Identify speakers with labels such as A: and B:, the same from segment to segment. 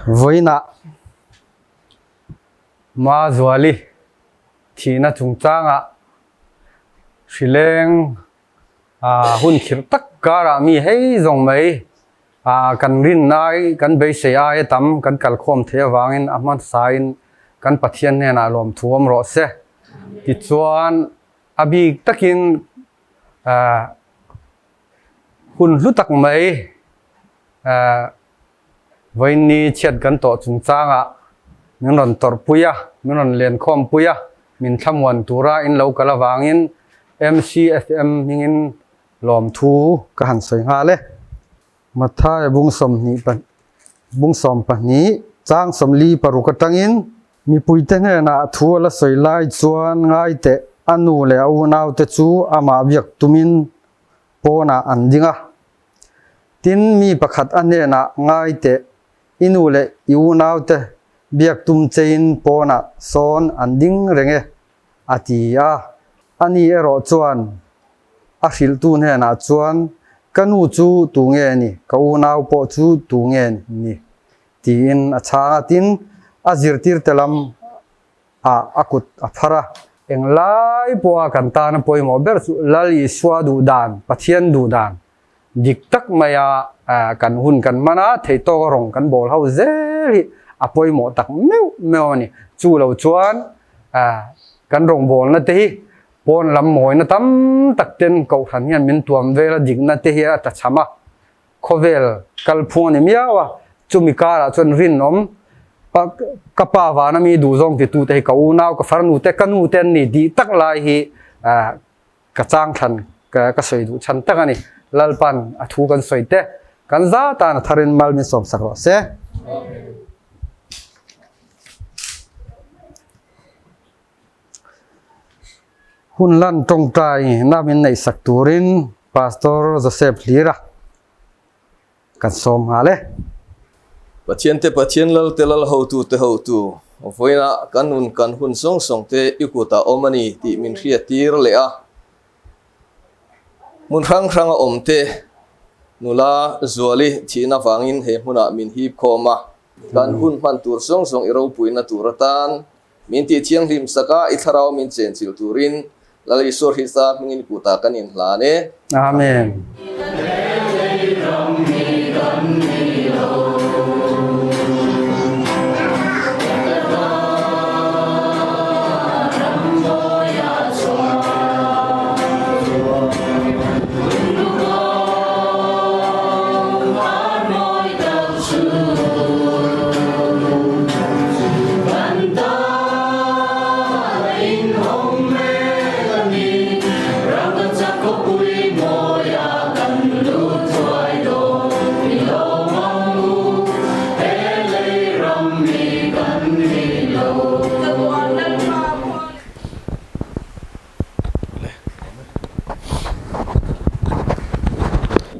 A: Vawiinah Mazuali thihna chungchangah hrileng hun khirh tak karah mi hei zawng mai kan rin ai kan beisei aia tam kan kalkhawm theih avangin a hmasain kan Pathian hnenah lawmthu awm rawh se. Tichuan a bik takin hun hlu tak mai Vawiinni chhiat kan tawh chungchangah min rawn tawrhpui a, min rawn lenkhawmpui a, min thlamuan tura in lo kal avangin MCFM hmingin lawmthu ka han sawi nghal e. Matthai bung sawmhnih bung sawmpahnih chang sawmli paruk atangin mipuite hnenah thu a la sawi lai chuan ngai teh a nu leh a unaute chu amah biak tumin pawnah an ding a. Tin, mi pakhat a hnenah ngai teh, I nu leh i unaute biak tum chein pawnah sawn an ding reng e, a ti a. Ani erawh chuan a hrilhtu hnenah chuan, Ka nu chu tu nge ni, ka unau pawh chu tu nge ni? tiin a chhang a. Tin, a zirtirte lam ah a kut a phar a. Englai pawha kan tana pawimawh ber chu Lal Isua duh dan, Pathian duh dan dik tak maia kan hun kan hman a, theihtawka rawng kan bawl ho zel hi a pawimawh tak meuh meuh a ni. Chu lo chuan kan rawngbawlna te hi pawn lam mawina tam tak ten Kohhran hian min tuam vel a, dikna te hi a tlachham a. Khawvel kalphung a ni miau a, chumi karah chuan rinawm ka pa vana mi duhzawng titute hi ka unau, ka farnute, ka nute an ni tih tak lai hi ka chang thlan ka sawi duh chhan tak a ni. Lalpan a thu kan sawi te kan za tan a tharin mal min sawmsak rawh se. Hun lan tawngtai na min neihsak turin Pastor Joseph Hlira kan sawm nghal e.
B: Pathian te Pathian Lal te Lal hotu te hotu, vawiinah kan nun kan hun sawng sawng te i kutah awm a ni tih min hriattir leh a. Hmun hrang hranga awm te nula Zuali thihna vangin he hmunah min hip khawm a, kan hun hman tur sawng sawng i ropuina tur atan Min tih thianghlim sak a, i thlarau min chenchilh turin Lal Isua Hrista hmingin kutah kan inhlan e.
A: Amen.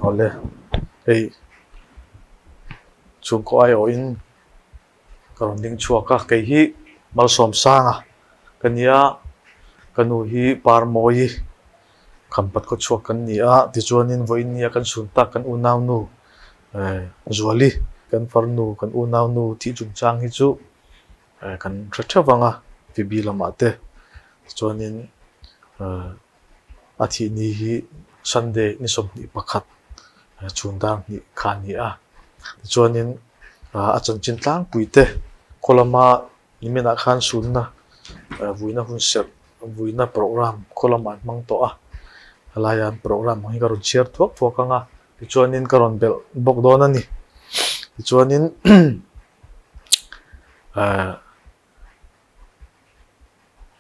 C: Awle hei chhungkaw aiawhin ka rawn ding chhuak a kei hi Malsawmsanga ka nia ka nu hi Parmawi Khampat khaw chhuak kan ni a tichuanin vawiin nia kan chhun tak kan unaunu Zuali kan farnu kan unaunu thih chungchang hi chu kan hre theuh vang a VB lamah te tichuanin A thih ni hi Sunday ni 21 chhun dar hnih kha a ni a. Tichuanin a chanchin tlangpui te khaw lama niminah khan sunna vuina hun serh vuina program khaw lamah an hmang tawh a. Helaia an program ang hi ka rawn chhiar thuak thuak ang a, tichuanin ka rawn belh bawk dawn a ni. Tichuanin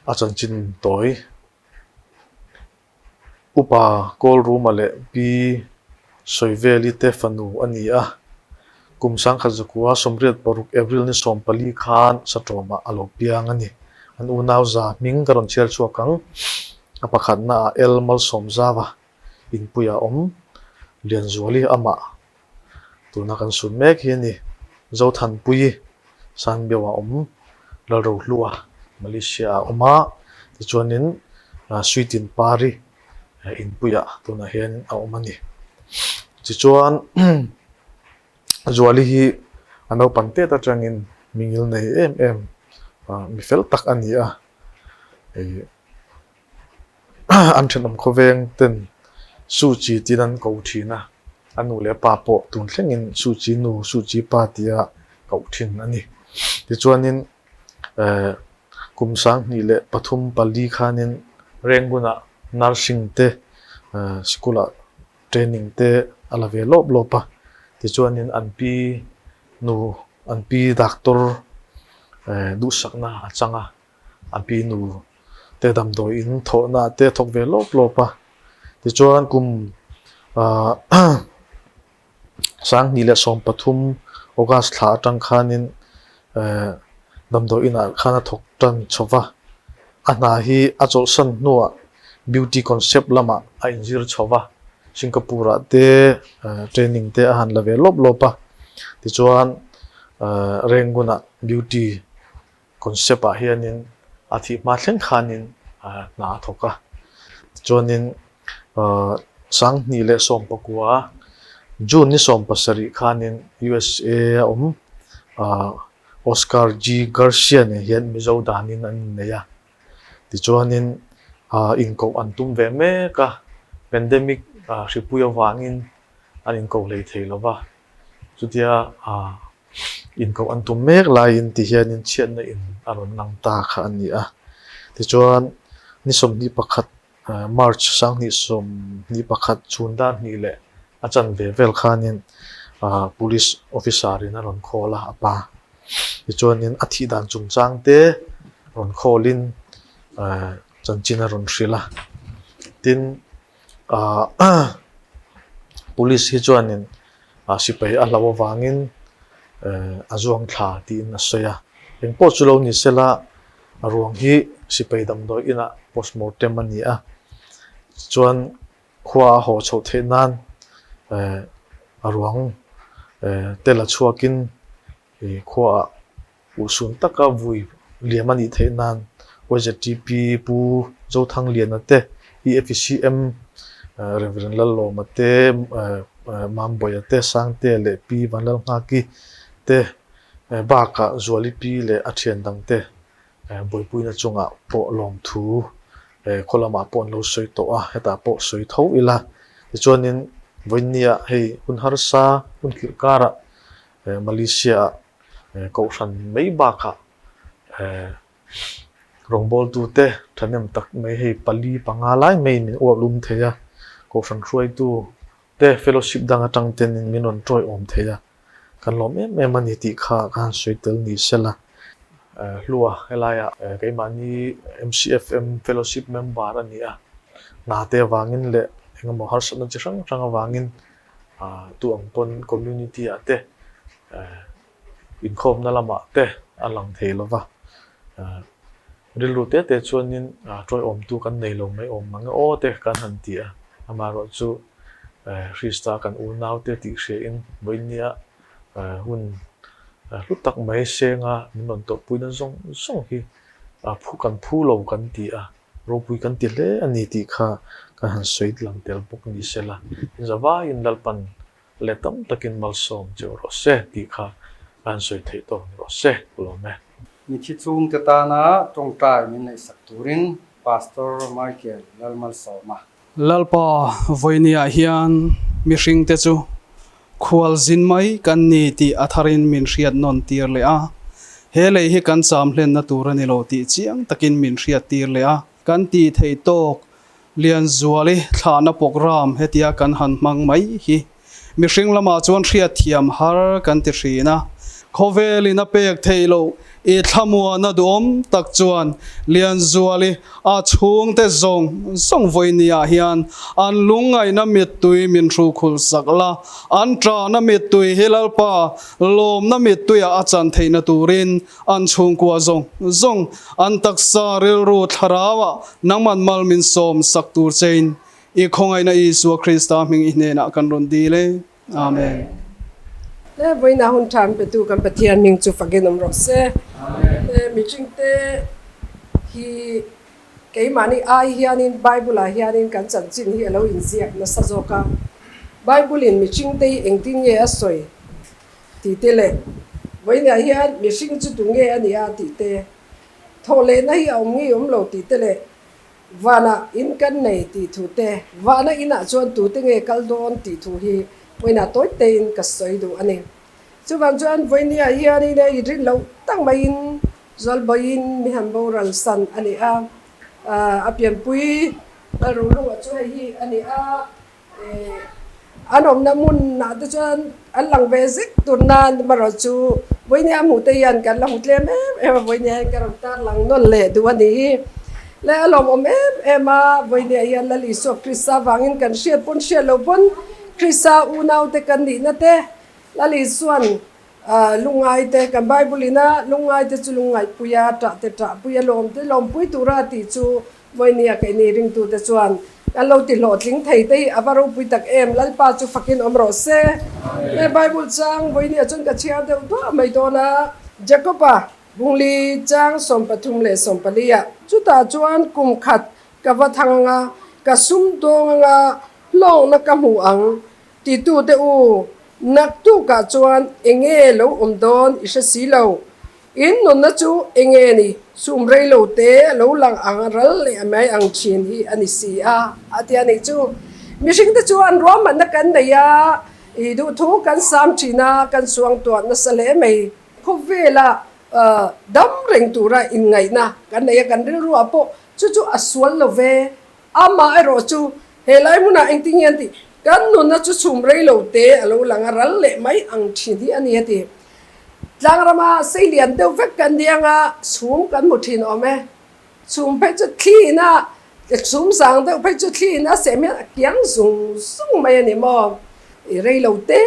C: A chanchin tawi Upa Kawlruma leh Pi Sawiveli te fanu a ni a, kum 1926 April ni 14 khan Satawmah a lo piang a ni. An unau za hming ka rawn chhiar chhuak ang. A pakhatnaah El Malsawmzava inpuia awm Lianzuali amah Tuna kan sun mek hi a ni. Zothanpui Sanbeu a awm, Lalrohlua Malaysia a awm a, tichuanin Sweetin Pari inpuiah tunah hian a awm a ni. Tichuan Zuali hi A naupan tet atangin mi ngil nei em em mi fel tak a ni a. An thenawm khawveng ten Suchi tiin an ko thin a, a nu leh a pa pawh tun thlengin Suchi nu, Suchi pa tia koh thin a ni. Tichuanin kum 2003 pali khanin Rangoon-ah nursing te school-ah training te a la ve lawp lawp a, tichuanin an pi nu, an pi doctor duhsakna a chang a. A pi nu te damdawi in thawhna te a thawk ve lawp lawp a, tichuan kum 2013 August thla atang khanin damdawi inah khan a thawk tan chho va, a hna hi a chawlhsan hnuah beauty concept lamah a inzir chho va, Singapore ah te training te a han la ve lawp lawp a, tichuan Rangoon ah beauty Concept ah hianin a thih hma thleng khanin hna a thawk a, tichuanin 2019 June ni 17 khanin USA a awm Oscar G Garcia nen hian Mizo danin an innei a, tichuanin inkoh an tum ve mek a, pandemic hripui avangin an inkoh hlei thei lova, chutia Inkoh an tum mek laiin ti hianin chhiatna in a rawn lang ta kha a ni a. Tichuan, ni 21 March 2021 chhun dar hnih leh a chanve vel khanin Police officer in a rawn call a, a pa. Tichuanin a thih dan chungchang te rawn call in chanchin a rawn hrilh a. Tin, Police hi chuanin sipai a hlauh avangin a zuang thla tiin a sawi a. Engpawh chu lo ni sela a ruang hi sipai damdawi inah postmortem a ni a, chuan khua a haw chhoh theih nan a ruang te la chhuakin khuaah Uhsun taka vui liam a nih theih nan YZTP Pu Zothangliana te, EFCM Rev. Lallawma te, Mambawiha te, Sangtea leh Pi Vanlalnghaki te bakah Zuali Pi leh a thian dang te buaipuina chungah pawh lawmthu khaw lamah pawh an lo sawi tawh a, hetah pawh sawi tho ila. Tichuanin vawiinniah hei hun harsa hun khirh karah Malaysia-ah Kohhran mai bakah rawngbawltute thahnem tak mai hei pali panga lai maiin min uap lum thei a, Kohhran hruaitu te fellowship dang atang tenin min rawn tawiawm thei a, kan lawm em em a ni tih kha ka han sawi tel ni sela. Hlua helaiah keimahni MCFM fellowship member a ni a, hna te avangin leh engemaw harsatna chi hrang hrang avangin Tu ang pawn community ah te inkhawmna lamah te a lang thei lo va, rilru te te chuanin tawiawmtu kan nei lo mai awm ang e aw te kan han ti a, amaherawhchu Krista kan unau te tih hriain vawinia hun hlu tak mai senga min rawn tawhpuina zawng zawng hi kan phu lo kan ti a. Ropui kan ti hle a ni tih kha kan han sawi lang tel bawk ni se la, zavaiin Lalpan leh tam takin malsawm che u rawh se tih kha ka han sawi theih tawk ni rawh se, ka lawm e.
A: Mithi chhungte tana tawngtai min neihsak turin Pastor Michael Lalmalsawma.
D: Lalpa vawinia hian mihringte chu khual zin mai kan ni tih a tharin min hriat nawn tir leh a, he lei hi kan cham hlenna tur a ni lo tih chiang takin min hriat tir leh a. Kan tih theih tawk Lianzuali thlahna program hetia kan han hmang mai hi Mihring lamah chuan hriatthiam har kan ti hrin a. Khawvelin a pek theih loh i thlamuana duhawm tak chuan Lianzuali a chhungte zawng zawng vawinia hian an lungngaihna mittui min hrukhulh sak la, an ṭahna mittui hi Lalpa lawmna mittuiah a chan theihna turin an chhungkua zawng zawng an taksa rilru thlarauah nangman mal min sawm sak tur chein I khawngaihna Isua Krista hming i hnenah kan rawn dil e. Amen.
E: Le vawiina hun tha an petu kan Pathian hming chu fakin awm rawh se. Le mihringte hi keimahni ai hianin Bible ah hianin kan chanchin hi a lo inziak nasa zawk a. Bible in mihringte hi engtin nge a sawi tih te leh. Vawiinah hian mihring chu tunge a nia tih te, thawhlehna hi a awm nge awm lo tih te leh vanah in kan nei tih thu te, vana inah chuan tute nge kal dawn tih thu hi vawiinah tawi tein ka sawi duh a ni. Chuvang chuan vawiiniah hianin i rin loh tak maiin Zualbawiin mi han boral san a ni a, a pianpui Lalrulunga chu hei hi a ni a. An awmna hmunah te chuan an lang ve zek tur nan amarawh chu vawinia hmuh te hian kan la hmu tlem em em a, vawinia hian ka rawn tar lang nawn leh duh a ni hi. Le a lawmawm em em a, vawinia hian Lal Isua Krista vangin kan hriat pawn hriat lo pawn Krista unaute kan nihna te Lal Isua'n lungngaite kan Bible ina lungngaite chu lungngaihpuia ṭah te ṭahpuia lawmte lawmpui tura tih chu Vawinia keini ringtute chuan kan lo ti hlawhtling thei te hi a va ropui tak em, Lalpa chu fakin awm rawh se. He Bible chang vawinia chuan ka chhiar deuh duah mai dawn a. Jakoba bungli chang 33 leh 44 ah chutah chuan kum khat ka va thang anga, ka sum dawng anga hlawkna ka hmu ang titute u, naktukah chuan enge lo awm dawn i hre si lo. In nunna chu enge ni? Sum rei lo te lo lang ang ral leh mai ang thin hi a ni si a, a ti a nih chu. Mihring te chuan ruahmanna kan nei a, i duhthu kan sam thin a, kan suangtuah nasa hle mai. Khawvela dam reng tura inngaihna kan nei a, kan rilruah pawh chu chu a sual lo ve. Amaherawh chu he lai hmunah engtin nge an tih? Kan nunna chu chhum rei lo te a lo lang a, ral leh mai ang thin hi a ni a ti. Tlangrama sei lian deuh vek kan ni anga chhum kan hmu thin awm e. Chhum phei chu thliin a, chhum zang deuh phei chu thliin a sem hian a kiang zung zung mai a ni maw? I rei lo te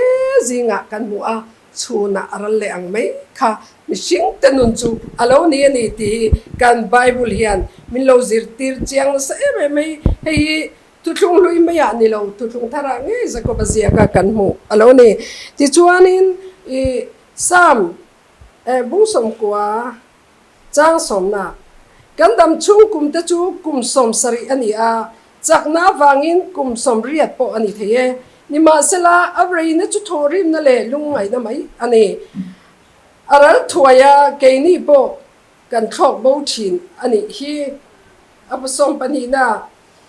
E: zingah kan hmu a, chhunah a ral leh ang mai kha mihring te nun chu a lo ni a ni tih hi kan Bible hian min lo zirtir chiang nasa em em mai. Hei hi Thuthlung hlui maiah ni lo, thuthlung tharah ngei Jakob a ziak a kan hmuh a lo ni. Tichuanin i Psalm bung sawmkua chang sawmna, Kan dam chhung kum te chu kum 70 a ni a, chakna avangin kum 80 pawh a ni thei e. Nimahsela, a reina chu thawhrimna leh lungngaihna mai a ni. A ral thuai a, keini pawh kan thlawk bo thin a nih hi. A bu sawmpahnihna,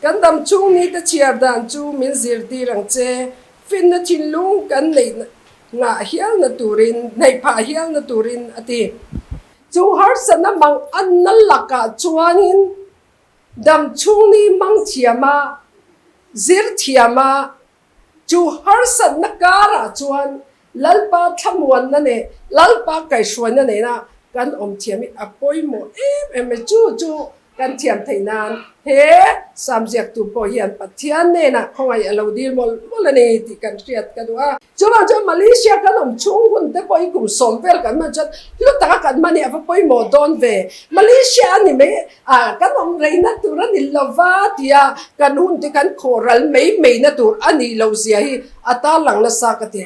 E: Kan dam chung ni te chhiar dan chu min zirtir ang che, finna thinlung kan neih ngah hialna turin, neih phah hialna turin a ti. Chu harsatna mang anna lakah chuanin dam chung ni hmang thiama, zir thiama, chu harsatna karah chuan Lalpa thlamuanna leh Lalpa kaihhruaina nena kan awm thiam hi a pawimawh em em mai. Chu chu kan thiam theih nan he Sam ziaktu pawh hian Pathian hnenah khawngaih a lo dil mawlh mawlh a ni tih kan hriat ka duh a. Chuvang chuan Malaysia kan awm chhung hun te pawh hi kum sawm vel kan hman chuan hlu taka kan hman hi a va pawimawh dawn ve. Malaysia a ni mai a, kan awm reina tur a ni lova tia kan hun te kan khawh ral mai mai na tur a nih loh zia hi A tarlang nasa ka ti.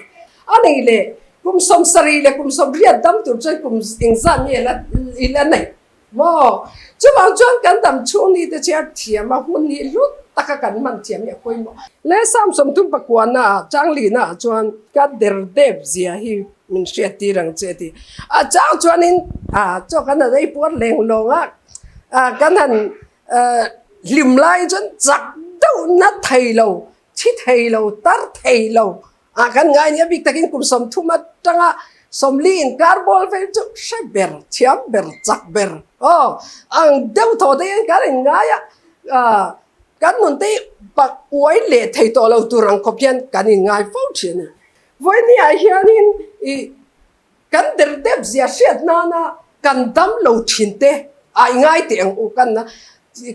E: A nei leh kum 70 leh kum 80 dam tur chuan kum engzat nge la i la neih maw? Chuvang chuan kan dam chhung ni te chhiar thiam a, hun hi hlu taka kan hman thiam hi a pawimawh. Le Sam 39 na ah Changlina ah chuan ka der dep zia hi min hriat tir ang che ti. A chang chuanin a chaw kan han ei puar leng lawng a, kan han hlim lai chuan chak deuh na thei lo Thi thei lo, tar thei lo ah kan ngai nia bik takin kum 30 atanga 40 inkar bawl vel chu hre ber, thiam ber, chak ber aw ang deuh thaw te hian kan inngai a, kan nun te hi pak uai leh thei tawh lo tur ang khawp hian kan inngai fo thin a ni. Vawinia hianin i kan der dep zia hriat nana kan dam lo thin te a i ngai teh ang u kan na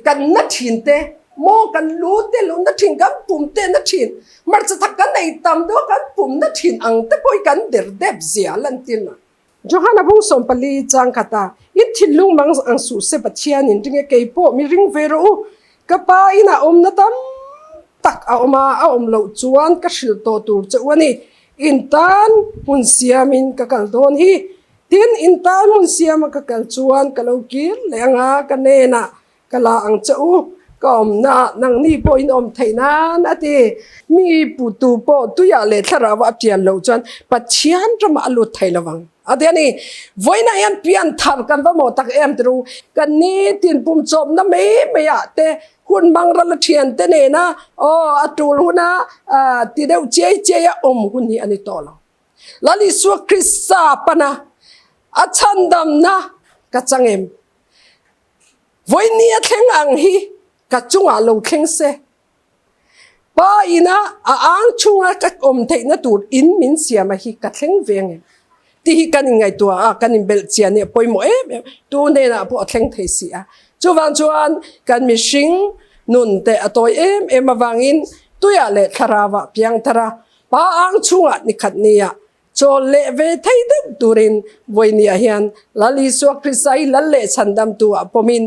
E: kan na thin te maw kan lu te lo na thin kan pum te na thin hmarcha thak kan ei tam deuh a kan pum na thin ang te pawh hi kan der dep zia a lan tir na. Johana bung 14 chang khat a, In thinlung mang ang suh se Pathian in ring e kei pawh mi ring ve rawh u, ka pa inah awmna tam tak a awm a, a awm loh chuan ka hrilh tawh tur che u a ni. In tan hmun siamin ka kal dawn hi. Tin, in tan hmun siama ka kal chuan ka lo kir leh anga ka hnenah ka la ang che u. Ka awmna nangni pawh in awm theih nan a ti. Mi putu pawh tuiah leh thlarau a pian loh chuan Pathian ramah a lut thei lovang a ti a ni. Vawiinah hian pian thar kan va mawh tak em tiru. Kan nitin pum chawpna mai maiah te hun hmang ral a thian te nena aw a tul huna ti deuh chiai chiai a awm hun hi a ni tawh lo. Lal Isua Krista pana a chhandamna ka chang em? Vawiini a thleng ang hi ka chungah lo thleng se. Pa ina a ang chhunga ka awm theihna tur in min siam a hi ka thleng ve ang em? Tih hi kan inngaihtuah a, kan inbelh chian hi a pawimawh em em. Tu hnenah pawh a thleng thei si a. Chuvang chuan kan mihring nun te a tawi em em avangin tuiah leh thlarauah piang thar a, pa ang chhungah nikhat nia Chawl leh ve thei deuh turin vawinia hian Lal Isua Krista hi Lal leh Chhandamtu ah pawmin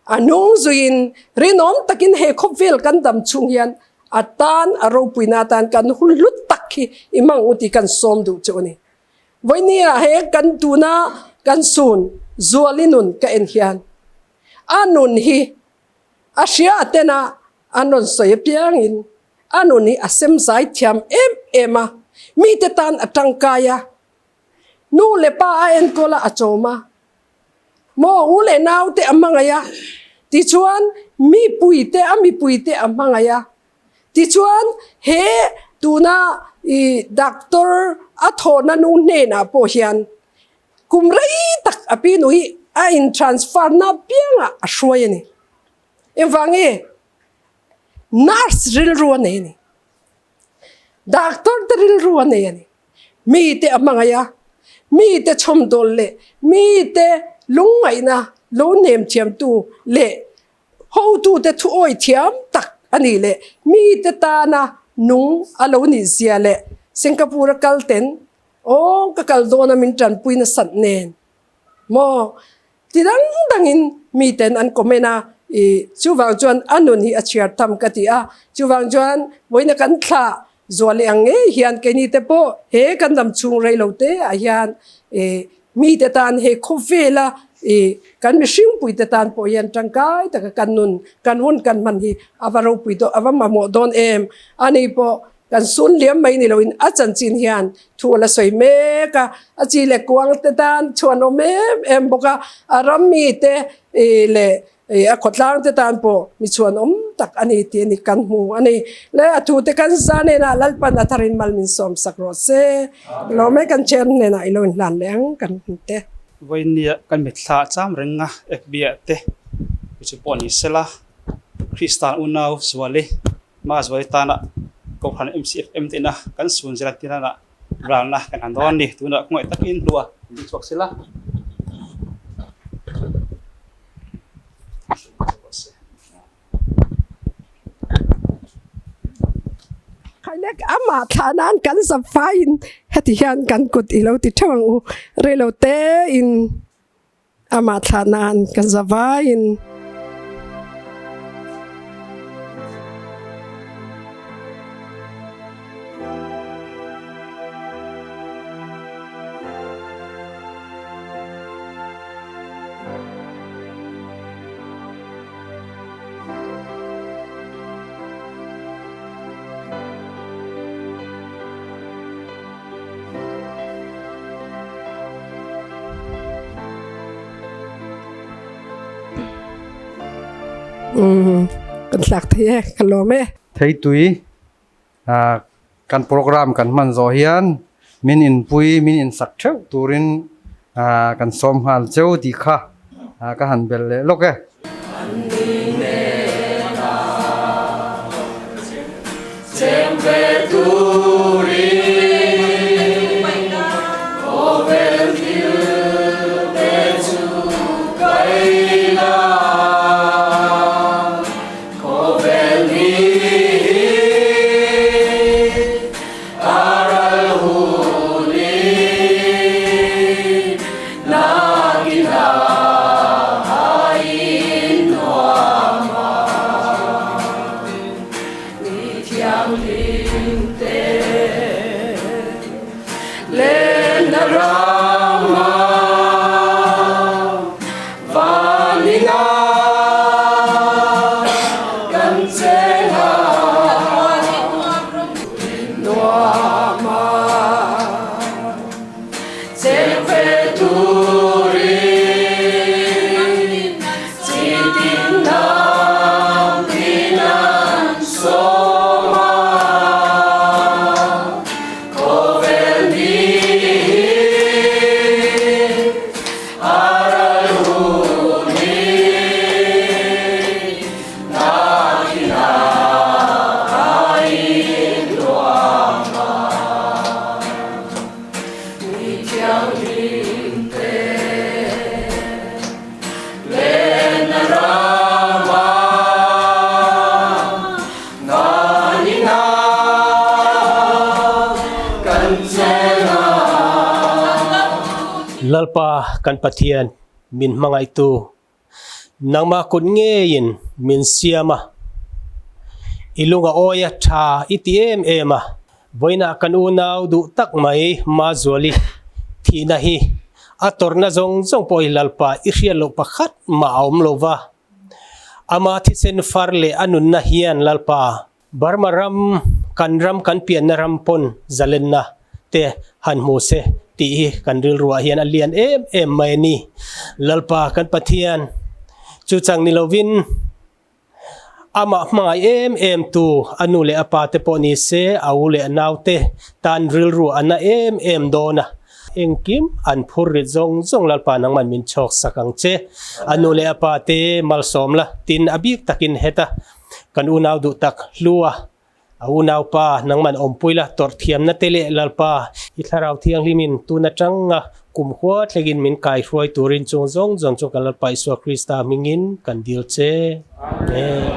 E: a hnung zuiin rinawm takin he khawpvel kan dam chhung hian a tan a ropuina atan kan hun hlut tak hi i hmang u tih kan sawm duh chu a ni. Vawinia he kan tuna kan sun Zuali nun ka en hian a nun hi a hria tena an rawn sawi apiangin A nun hi a sem zai thiam em em a, mite tan a tangkai a, nu leh pa a enkawl a, a chawm a, maw u leh nau te a hmangaih a, tichuan mipui te a mipui te a hmangaih a, tichuan he tuna i doctor a thawhna nu hnenah pawh hian kum rei tak a pi nu hi a in transfer na piangah a hruai a ni. Engvang nge? Nurse rilru a nei a ni. Doctor te rilru a nei a ni. Mi te a hmangaih a, mi te chhawmdawl leh mi te lungngaihna lo nem thiamtu leh hotute thuawi thiam tak a ni leh mi te tana nung a lo nih zia leh Singapore a kal ten aw ka kal dawn a min tanpui nasat nen maw Ti dang dangin miten an comment a, i chuvang chuan a nun hi a chhiar tham ka ti a, chuvang chuan vawiina kan thlah zual leh ang ngei hian keini te pawh he kan lam chhung rei lo te ah hian i mite tan he khawvela i kan mihringpui te tan pawh hian tangkai taka kan nun kan hun kan hman hi a va ropui dawn a va mamawh dawn em ani pawh Kan sun liam mai ni loin a chanchin hian thu a la sawi mek a, a chi leh kuang te tan chhuan awm em em bawk a, a ram mi te leh a khawtlang te tan pawh mi chhuan awm tak a ni tih a ni kan hmu a ni. Le a thu te kan za hnenah Lalpan a tharin mal min sawm sak rawh se. Lawm e kan chair hnenah i lo inhlan leh ang kan hmu te.
D: Vawinia kan mitthla cham reng a, FB ah te chu pawh ni sela, Kristan unau Zuali Mas vawi tana Kohhran MCFM te ina kan sun zir a tirana ralna kan han dawn a ni. Tunah khawngaih takin hlua kan ding chhuak sela.
E: Khailek amah thlah nan kan zap faiin heti hian kan kut i lo ti theuh ang u. Reilo tein. Amah thlah nain kan zavai in. Kan thlak thei e, ka lawm e.
A: Theitui kan program kan hman zawh hian min inpui, min insak theuh turin kan sawm nghal cheu tih kha ka han belh leh lawk e.
F: Lalpa kan Pathian min hmangaihtu, nangmah kut ngeiin min siam a, i lunga awi a tha i ti em em a, vawiinah kan unau duh tak mai Mazuali thihna hi a tawrhna zawng zawng pawh hi Lalpa i hriat loh pakhat mah a awm lo va, ama thisen far leh a nunna hian Lalpa Burma ram, kan ram kan pianna ram pawn zalenna te han hmu se tih hi kan rilruah hian a lian em em mai a ni. Lalpa kan Pathian chu chang ni lovin amah hmangaih em em tu a nu leh a pa te pawh ni se a u leh a nau te tan rilru a na em em dawn a. Engkim an phur rit zawng zawng Lalpa nangman min chhawk sak ang che. A nu leh a pa te malsawm la tin a bik takin heta Kan unau duh tak hlua a unaupa nangman awmpui la tawrh thiamna te leh Lalpa i Thlarau Thianghlimin tun atanga kum hua thlengin min kai hruai turin chung zawng zawng chu kan Lalpa Isua Krista hmingin kan dil che. Amen.